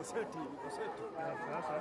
Seti, iko seti. Sasa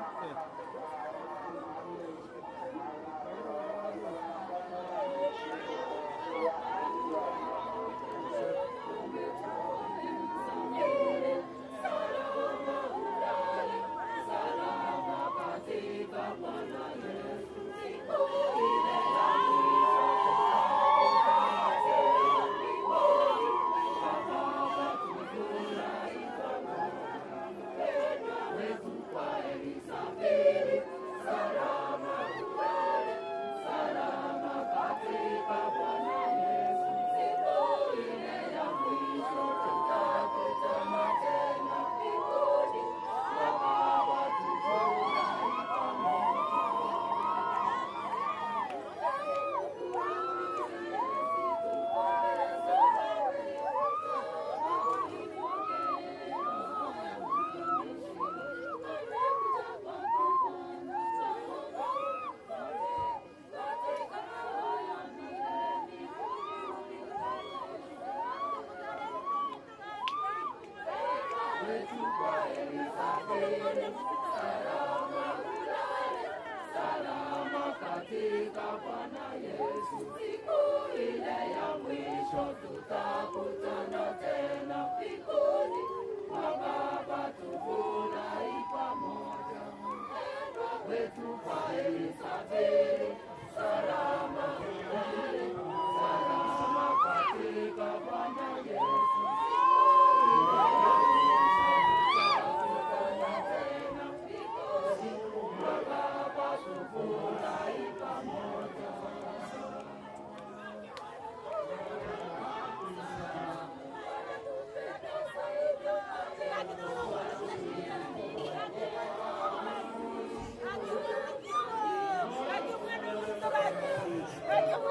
Thank you.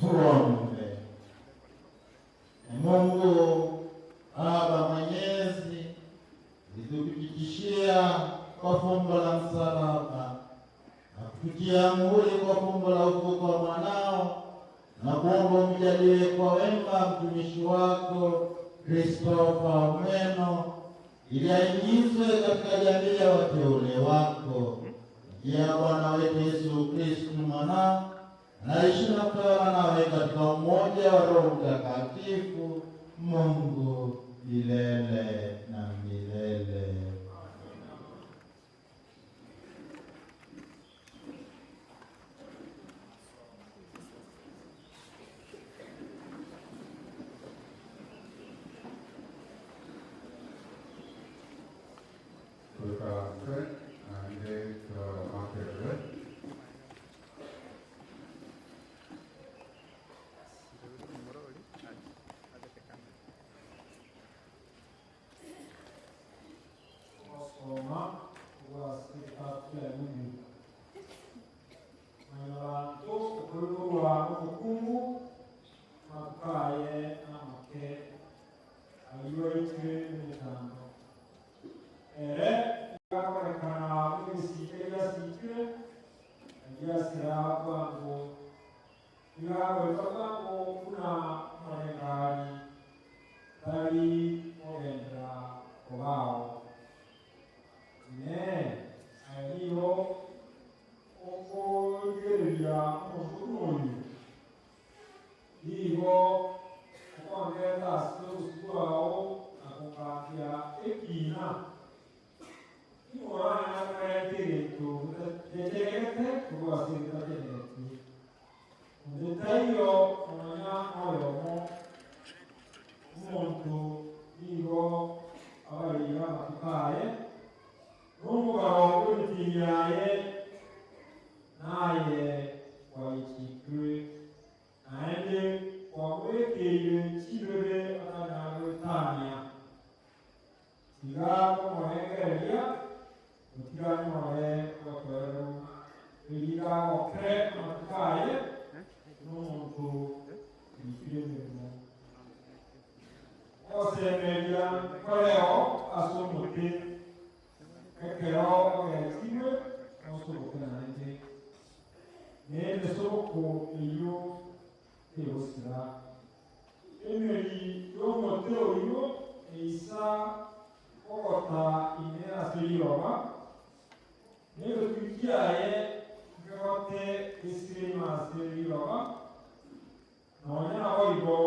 Tuombe. Mungu Baba Mwenyezi, ulituthibitishia kwa fumbo la msalaba na kututia muhuri kwa fumbo la ufufuko wa mwanao, na kuomba umjalie kwa wema mtumishi wako Christopher Omweno ili aingizwe katika jamii ya wateule wako. Njia Bwana wetu Yesu Kristo mwanao, anaishi na kutawala nawe katika umoja wa Roho Mtakatifu, Mungu milele na milele. Kiaye ngekote isirimasiriroba nonya naboigo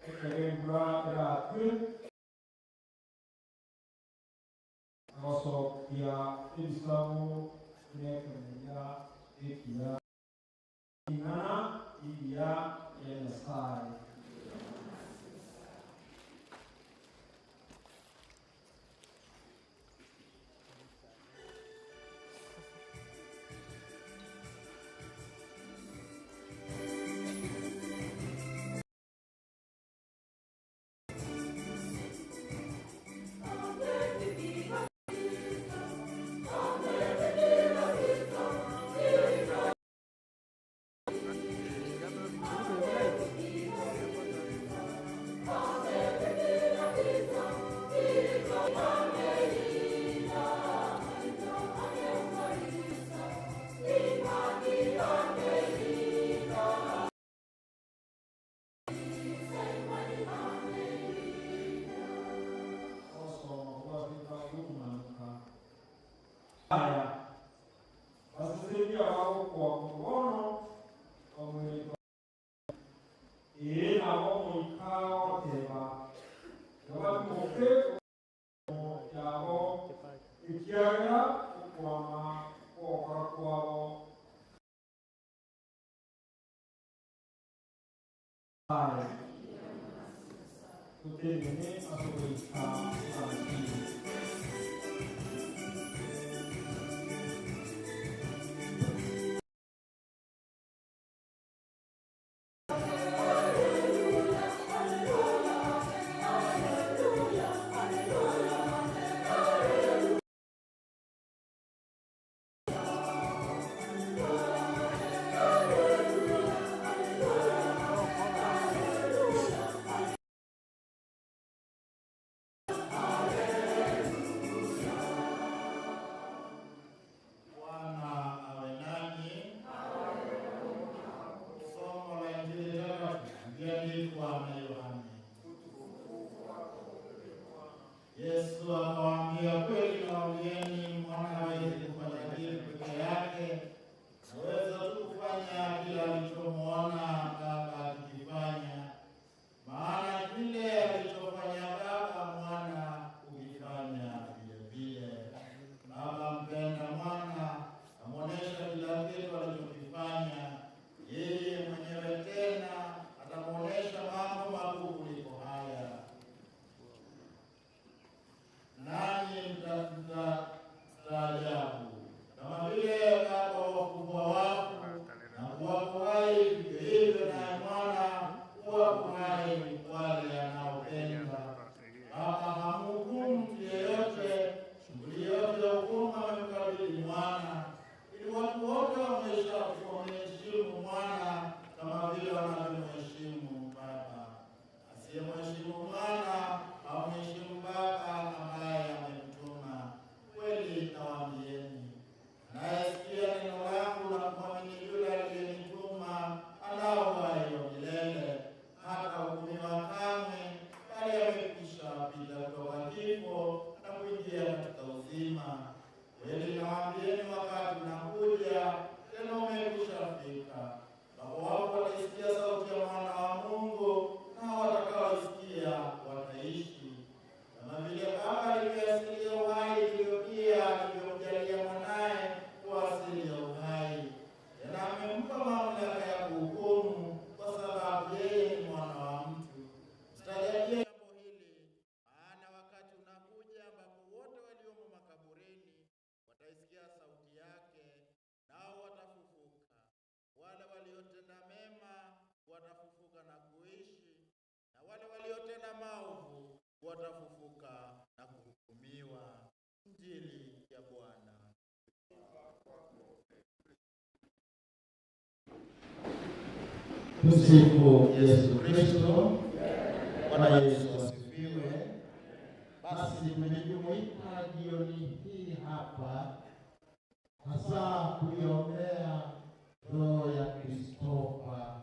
ekerebura eratwe agosokia ebisamu nekemeya ekiya ing'ana iya ya Nyasaye. Yesu akawaambia, kweli nawaambieni, mwana hawezi kufanya kitu peke yake, aweza tu kufanya kile alichomwona Baba akifanya, maana kile alichofanya Baba mwana hukifanya vile vile. Baba mpenda mwana, amwonyesha kila kitu alichokifanya yeye mwenyewe, tena atamwonyesha mambo makuu kuliko haya, nanyi mtastaajabu. Kama vile Baba huwafufua wafu na kuwapa hai, vivyo hivyo naye Mwana huwapa hai wale anaopenda. Baba hamhukumu mtu yeyote, shughuli yote ya hukumu amemkabidhi Mwana, ili watu wote wamheshimu Mwana kama vile wanavyomheshimu Baba. Asiyemheshimu Mwana hamheshimu Baba ambaye amemtuma. Kweli nawaambieni, anayesikia neno langu na kumwamini yule aliyenituma anao uhai wa milele, hatahukumiwa kamwe, bali amekwisha pita kutoka kifo na kuingia katika uzima. Kweli nawaambieni, wakati unakuja, tena umekwisha fika, ambapo wafu wataisikia sauti ya Mwana wa Mungu, nao watakaoisikia wataishi. Kama vile Baba alivyoasilia uhai, ndivyo pia alivyomjalia Mwanaye kuwa asili ya uhai. Tena amempa mamlaka ya kuhukumu, kwa sababu yeye ni Mwana wa Mtu. Mstaajabie jambo hili, maana wakati unakuja ambapo wote waliomo makaburini wataisikia sauti yake, nao watafufuka. Wale waliotenda mema watafufuka na kuishi, na wale waliotenda maovu watafufuka na kuhukumiwa. Injili ya Bwana. Tumsifu Yesu Kristo. Bwana Yesu asifiwe. Basi tumejumuika jioni hii hapa hasa kuiombea roho ya Kristofa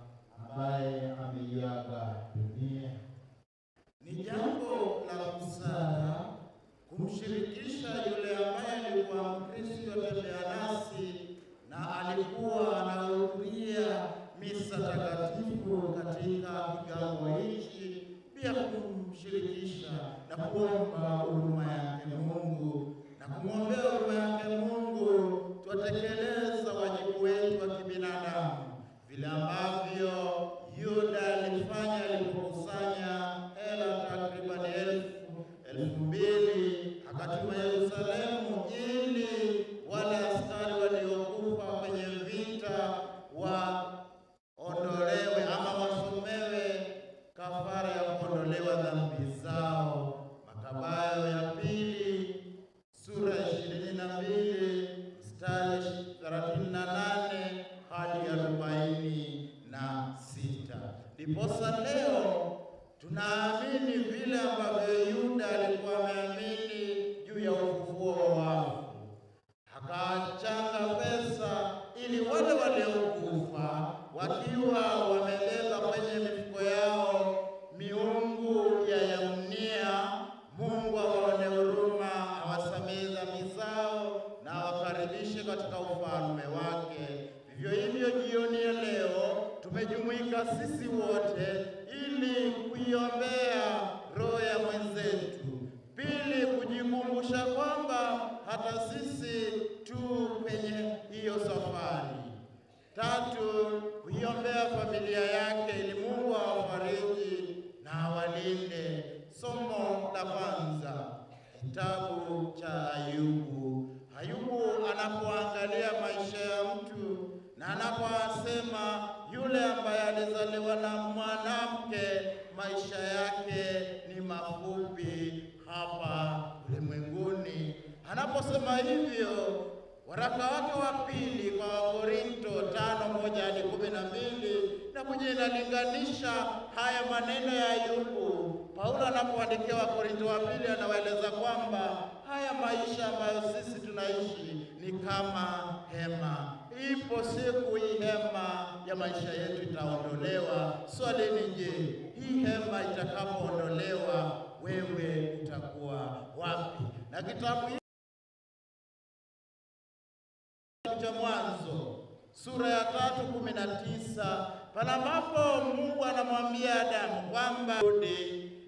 ambaye ameiaga dunia. Ni jambo la busara kumshirikisha yule ambaye alikuwa Mkristo tembea nasi alikuwa anahudhuria misa takatifu katika kigango hichi, pia kumshirikisha na kuomba huruma yake Mungu na kumwombea huruma yake Mungu. Twatekeleza wajibu wetu wa kibinadamu vile ambavyo Yuda alifanya alipokusanya hela takriban 2,000 akatuma Yerusalemu ili wale askari waliokufa kwenye vita waondolewe ama wasomewe kafara ya kuondolewa dhambi zao. Makabayo ya pili sura 22 mstari 38 hadi 46. Ndiposa leo tunaamini vile ambavyo Yuda alikuwa ameamini juu ya ufufuo wa wafu, akachanga pesa ili wale waliokufa wakiwa wamebeba kwenye mifuko yao miungu ya Yamnia, Mungu awaone huruma, awasamehe dhambi zao na awakaribishe katika ufalme wake. Vivyo hivyo jioni ya leo tumejumuika sisi wote ili kuiombea roho ya mwenzetu, pili kujikumbusha kwamba hata sisi tu kwenye hiyo safari, tatu kuiombea familia yake ili Mungu awafariji na awalinde. Somo la kwanza, kitabu cha Ayubu. Ayubu anapoangalia maisha ya mtu na anaposema yule ambaye alizaliwa na mwanamke maisha yake ni mafupi hapa ulimwenguni. Anaposema hivyo, waraka wake wa pili kwa Wakorinto 5:1 hadi 12 na kwenye inalinganisha haya maneno ya Ayubu. Paulo anapoandikia Wakorinto wa pili anawaeleza kwamba haya maisha ambayo sisi tunaishi ni kama hema. Ipo siku hii hema ya maisha yetu itaondolewa. Swali ni je, hii hema itakapoondolewa wewe utakuwa wapi? Na kitabu cha Mwanzo sura ya 3:19 pale ambapo Mungu anamwambia Adamu kwamba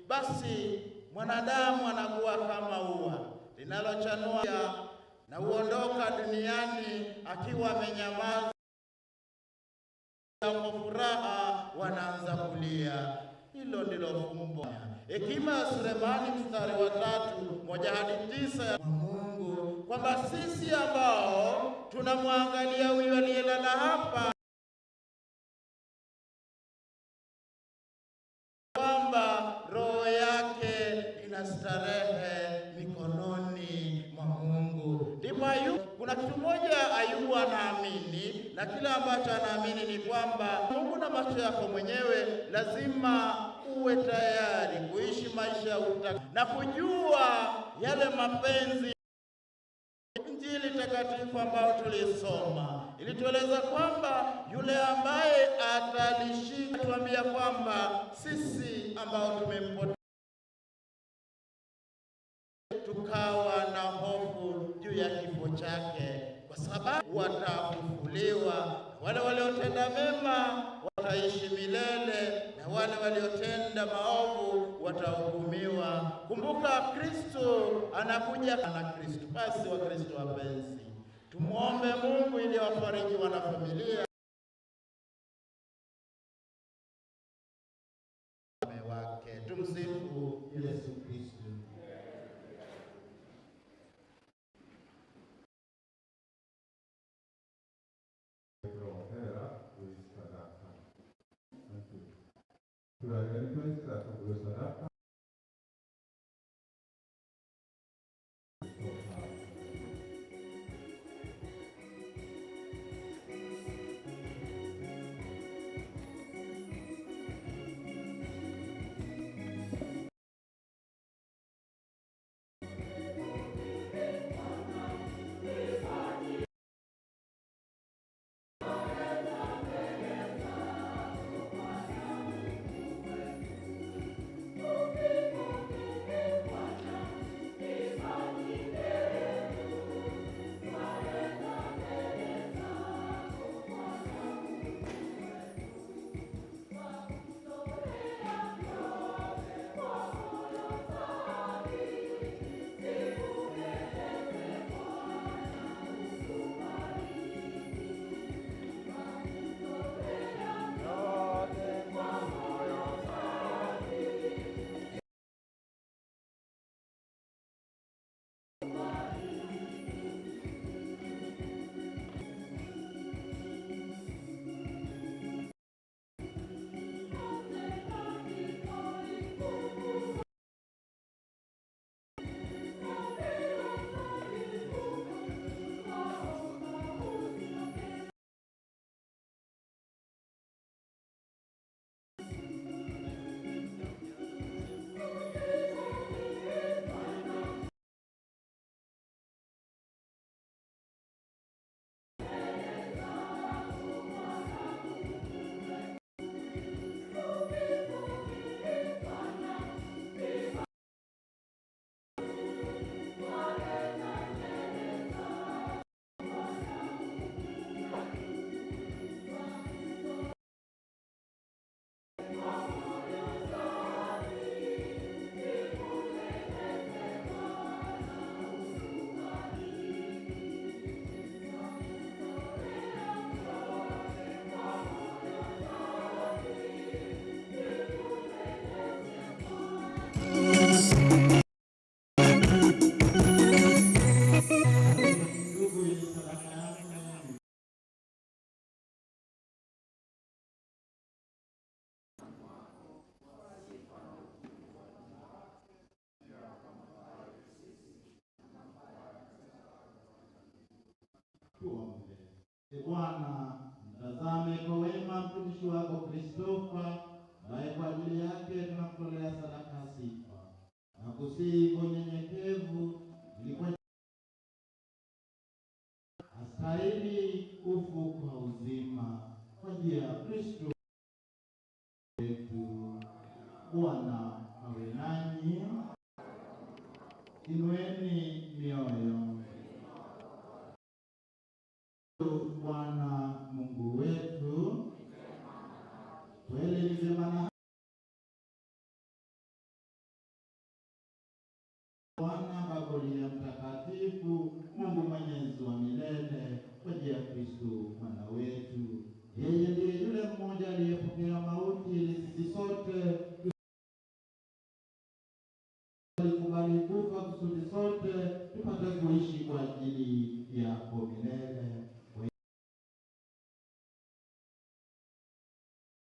basi mwanadamu anakuwa kama ua linalochanua na huondoka duniani akiwa amenyamaza, kwa furaha wanaanza kulia. Hilo ndilo fumbo. Hekima ya Sulemani mstari wa 3:1 hadi 9 Mungu, kwamba sisi ambao tunamwangalia huyu aliyelala hapa kwamba roho yake inastarehe mikononi mwa Mungu. Ndipo Ayubu, kuna kitu moja Ayubu anaamini, na kila ambacho anaamini ni kwamba Mungu na macho yako mwenyewe lazima uwe tayari kuishi maisha ya na kujua yale mapenzi. Injili takatifu ambayo tulisoma ilitueleza kwamba yule ambaye atalishika, tuambia kwamba sisi ambao tumempotea tukawa na hofu juu ya kifo chake, kwa sababu watafufuliwa. Wale waliotenda mema wataishi milele na wale waliotenda maovu watahukumiwa. Kumbuka Kristo anakuja na Kristo. Basi wa Kristo wapenzi, tumuombe Mungu ili awafariji wanafamilia wake. Tumsifu Yesu Kristo. Sadaka. Oh. Tuombe. E Bwana, mtazame kwa wema mtumishi wako Kristofa, ambaye kwa ajili yake tunamtolea sadaka ya sifa, na kusihi kwa unyenyekevu ili kwa astahili ufufuko wa uzima, kwa njia ya Kristo wetu. Bwana awe nanyi. Inueni mioyo. Bwana Mungu wetu, kweli ni vyema na Bwana Baba uliye mtakatifu, Mungu mwenyezi wa milele, kwa njia ya Kristo Bwana wetu. Yeye ndiye yule mmoja aliyepokea mauti ili sisi sote tulikubali kufa kusudi sote tupate kuishi kwa ajili yako milele.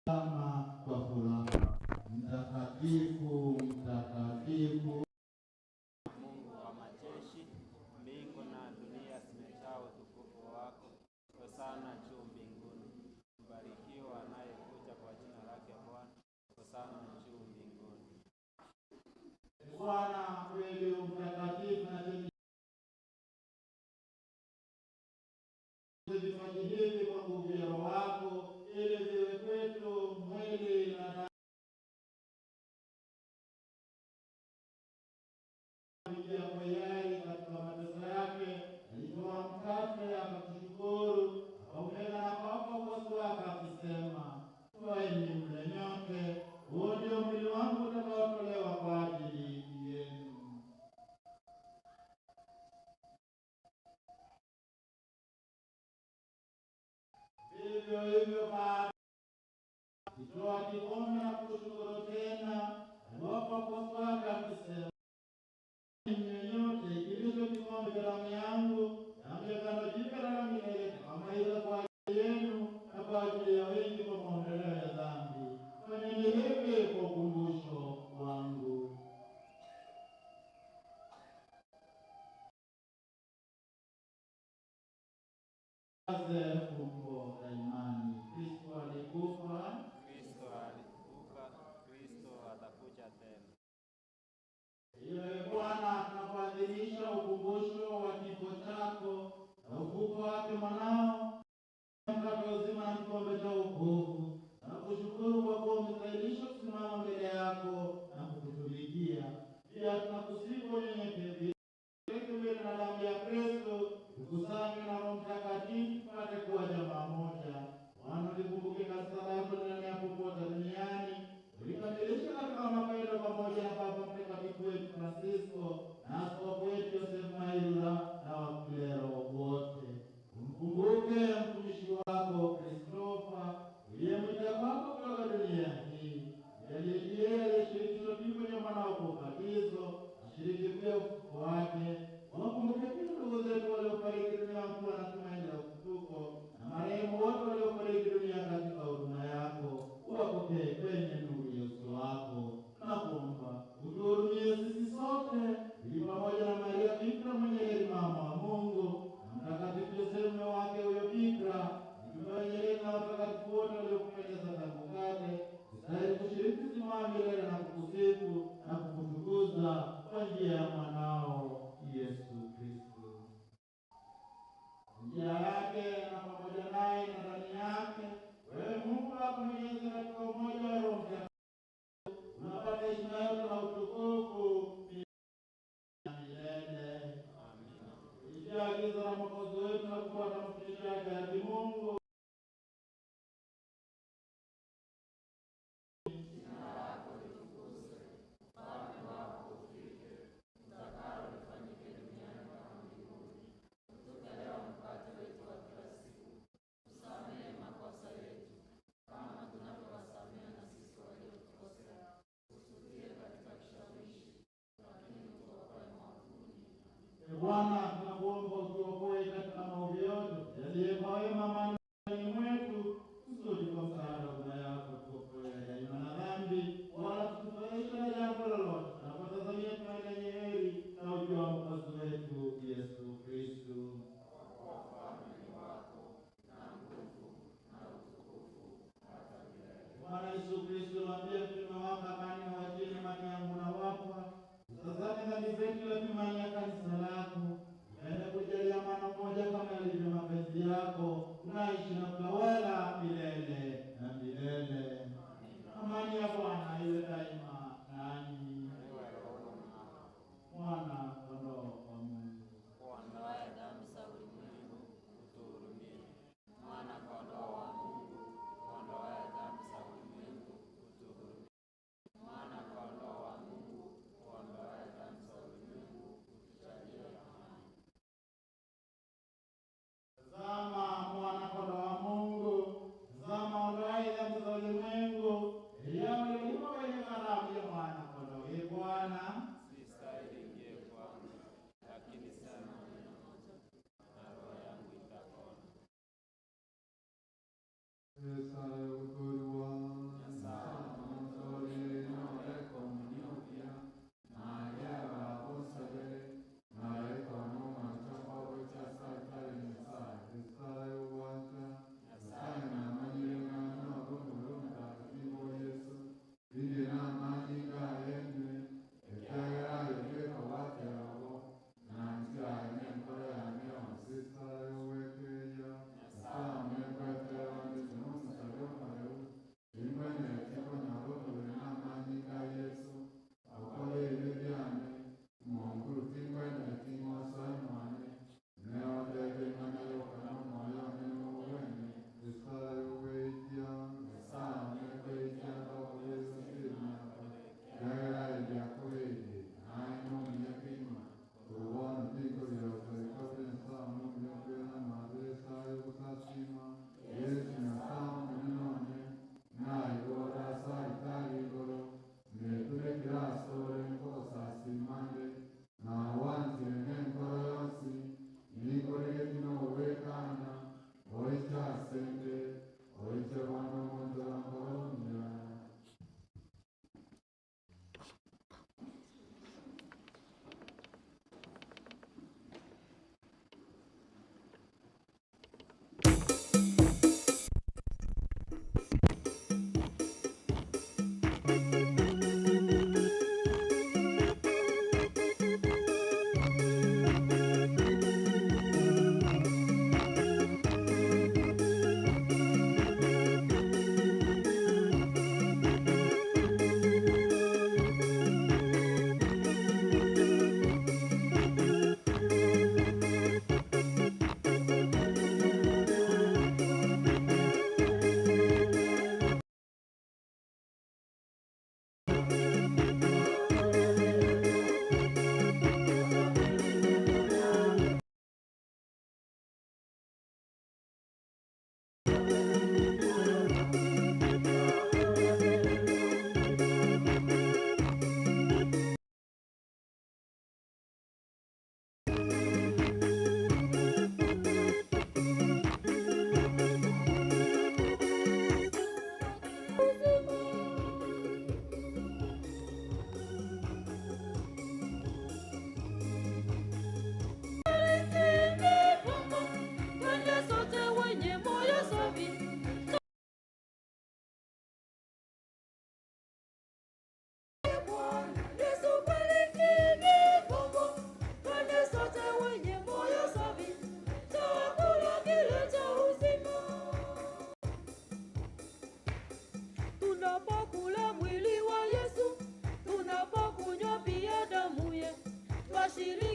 Kama kwa furaha, mtakatifu, mtakatifu Mungu wa majeshi, mbingu na dunia zimejaa utukufu wako. Hosana juu mbinguni. Mbarikiwa anayekuja kwa jina lake Bwana. Hosana juu mbinguni. Bwana kweli mtakatifu na chenye vipaji hivi kwa nguvu ya Roho wako, ili viwe kwetu mwili na damu kwa hiari katika mateso yake alitoa mkate, akakushukuru, akaumega na kuwapa wafuasi wake, akisema, twaeni mle nyote, huo ndio mwili wangu utakaotolewa kwa ajili yenu. Vivyo hivyo baada akitoa kikombe na kushukuru tena, aliwapa wafuasi wake akisema, mnywe nyote, kilicho kikombe cha damu yangu, damu ya agano jipya la milele, itakayomwagika kwa ajili yenu na kwa ajili ya wengi kwa maondoleo ya dhambi. Fanyeni hivi kwa ukumbusho wangu. Tutangaze fumbo la imani. Kristo alikufa, Kristo alifufuka, Kristo atakuja tena. Ewe Bwana, tunapoadhimisha ukumbusho wa kifo chako na ufufuko wake mwanao, mkate wa uzima na kikombe cha wokovu, na kushukuru kwa kuwa umestahilishwa kusimama mbele yako na kukutumikia. Pia tunakusifu kwa unyenyekevu ili mwili na damu ya Kristo tukusanywe na Roho Mtakatifu tupate kuwa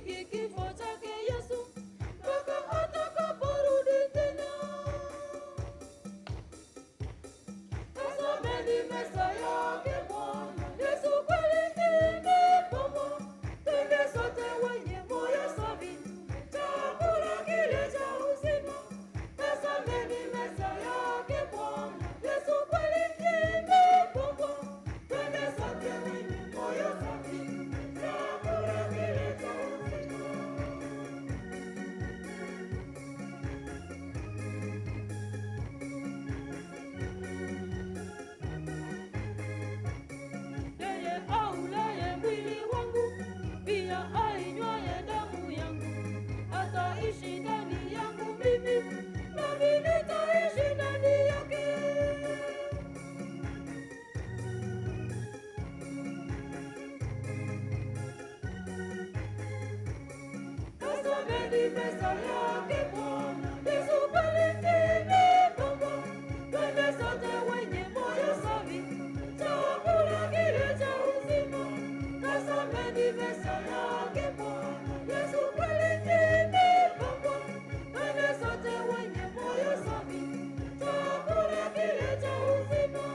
kusadiki kifo chake Yesu mpaka atakaporudi tena. Tazameni meza yake Bwana Yesu kweli imepambwa, twende sote wenye moyo safi, chakula kile cha uzima. Tazameni meza yake Bwana Yesu kweli imepambwa, twende sote wenye moyo safi, chakula kile cha uzima. Yeye aulaye mwili wangu pia ainywaye damu yangu ataishi ndani yangu mimi, nami nitaishi ndani yake. Tazameni meza yake Bwana Yesu kweli imepambwa, twende sote wenye moyo safi, chakula kile cha uzima. Tazameni meza yake Bwana Yesu kweli imepambwa, twende sote wenye moyo safi, chakula kile cha uzima.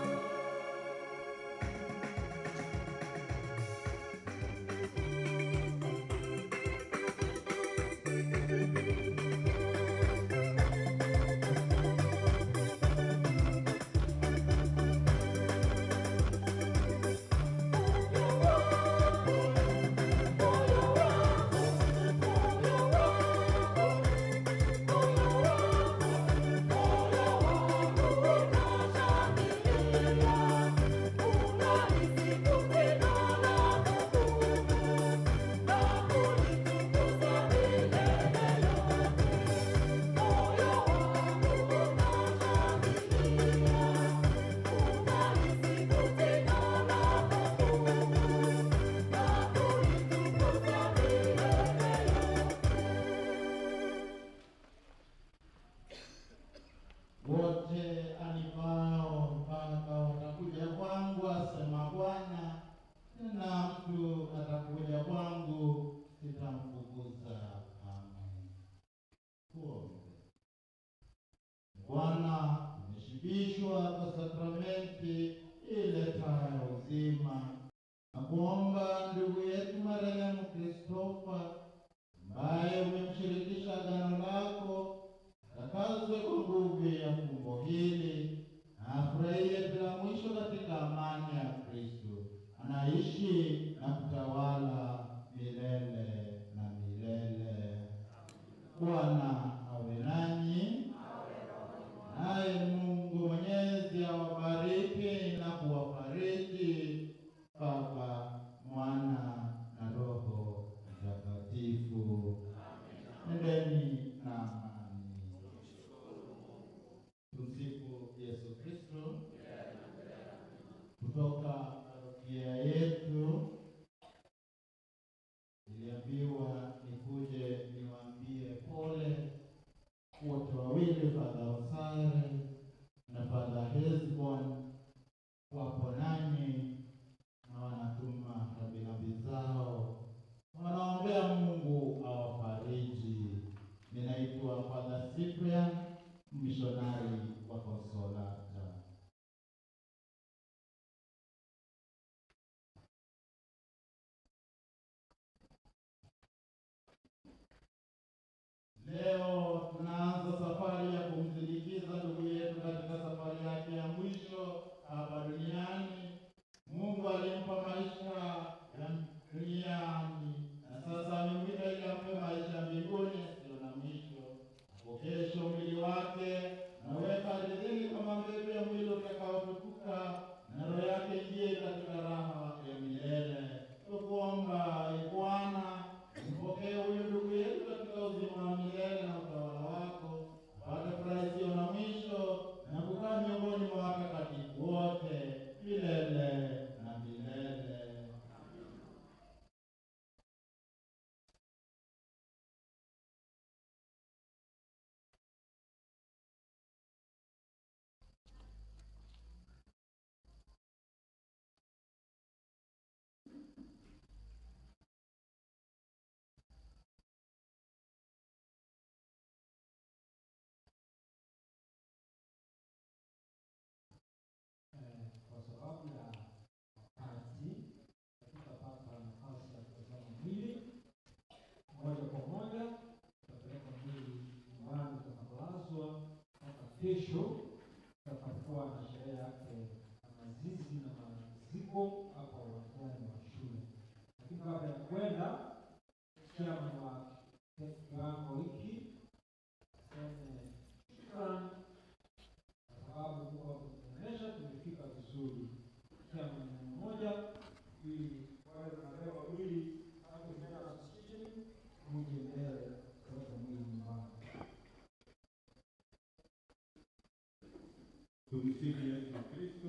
Wote anipao mpaka watakuja kwangu, asema Bwana, tena mtu atakuja kwangu sitamfukuza kamwe. Tuombe. Bwana, umeshibishwa kwa sakramenti iletayo uzima, na kuomba ndugu yetu marehemu Kristofa, ambaye umemshirikisha agano lako, atakazwe kwa nguvu ya fumbo hili na afurahie bila mwisho katika amani ya Kristo, anaishi na kutawala milele na milele. Bwana awe nanyi, naye Mungu Mwenyezi awabariki na kuwafariji, Baba, Mwana na Roho Mtakatifu. Nendeni na amani. Tumsifu Yesu Kristo. Kutoka parokia yetu niliambiwa nikuje niwaambie pole Chairman wa kiwango hiki, aseme shukrani kwa sababu Mungu ametuonyesha tumefika vizuri. Chairman neno moja ili wale tunabeba mwili hapo Vijana Association muje mbele kupeleka mwili nyumbani. Tumsifu Yesu Kristo.